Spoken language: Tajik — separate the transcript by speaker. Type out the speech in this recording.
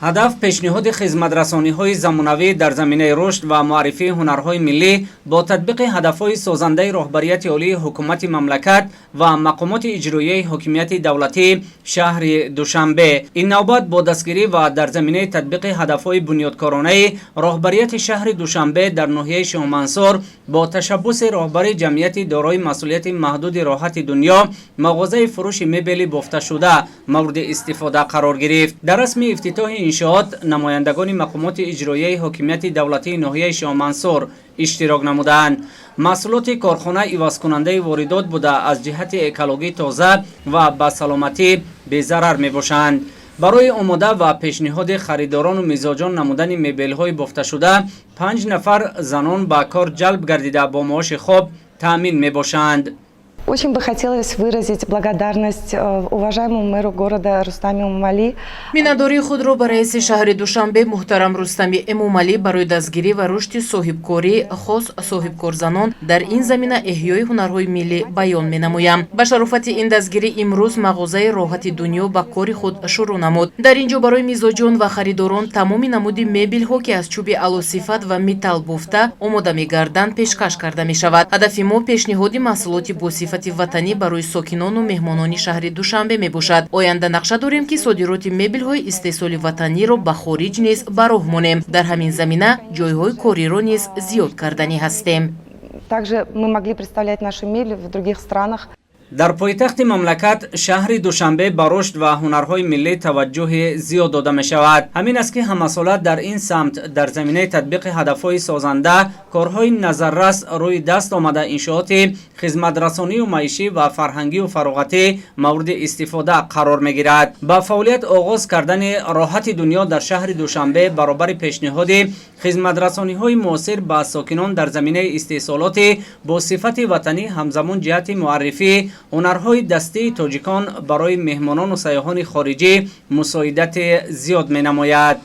Speaker 1: Ҳадаф пешниҳоди хизматрасониҳои замонавӣ дар заминаи рушд ва муаррифии ҳунарҳои миллӣ бо татбиқи ҳадафҳои созандаи роҳбарияти олии ҳукумати мамлакат ва мақомоти иҷроияи ҳокимияти давлатии шаҳри Душанбе. Ин навбат бо дастгирӣ ва дар заминаи татбиқи ҳадафҳои бунёдкоронаи роҳбарияти шаҳри Душанбе дар ноҳияи Шоҳмансур бо ташаббуси роҳбари ҷамъияти дорои масъулияти маҳдуди «Роҳати дунё» мағозаи фурӯши мебели бофташуда мавриди истифода қарор гирифт. Дар расми ифтитоҳи иншоот намояндагони мақомоти иҷроияи ҳокимияти давлатии ноҳияи Шоҳмансур иштирок намуданд. Маҳсулоти корхона ивазкунандаи воридот буда, аз ҷиҳати экологӣ тоза ва ба саломатӣ безарар мебошанд. Барои омода ва пешниҳоди харидорону мизоҷон намудани мебелҳои бофташуда панҷ нафар занон ба кор ҷалб гардида, бо маоши хуб таъмин мебошанд.
Speaker 2: Очень бы хотелось выразить благодарность уважаемому мэру города Рустаму Эмомали.
Speaker 3: Миннатдории худро ба раиси шаҳри Душанбе муҳтарам Рустами Эмомалӣ барои дастгирӣ ва рушди соҳибкорӣ, хос соҳибкорзанон дар ин замина, эҳёи ҳунарҳои миллӣ баён менамоям. Ба шарофати ин дастгирӣ имрӯз мағозаи «Роҳати дунё» ба кори худ шурӯъ намуд. Дар ин ҷо барои мизоҷон ва харидорон тамоми намуди мебелҳо, ки аз чӯби аълосифат ва металл бофта омода мегарданд, пешкаш карда мешавад. Ҳадафи мо пешниҳоди маҳсулоти босифати ватанӣ барои сокинону меҳмонони шаҳри Душанбе мебошад. Оянда нақша дорем, ки содироти мебелҳои истеҳсоли ватаниро ба хориҷ низ ба роҳ монем. Дар ҳамин замина ҷойҳои кориро низ зиёд карданӣ ҳастем.
Speaker 2: Также мы могли представлять нашу мебель в других странах.
Speaker 1: Дар пойтахти мамлакат, шаҳри Душанбе, ба рушд ва ҳунарҳои миллӣ таваҷҷӯҳи зиёд дода мешавад. Ҳамин аст, ки ҳамасола дар ин самт дар заминаи татбиқи ҳадафҳои созанда корҳои назаррас рӯи даст омада, иншооти хизматрасонию маишӣ ва фарҳангию фароғатӣ мавриди истифода қарор мегирад. Ба фаъолият оғоз кардани «Роҳати дунё» дар шаҳри Душанбе баробари пешниҳоди хизматрасониҳои муосир ба сокинон дар заминаи истеҳсолоти бо сифати ватанӣ, ҳамзамон ҷиҳати муаррифии ҳунарҳои дастии тоҷикон барои меҳмонону сайёҳони хориҷӣ мусоидати зиёд менамояд.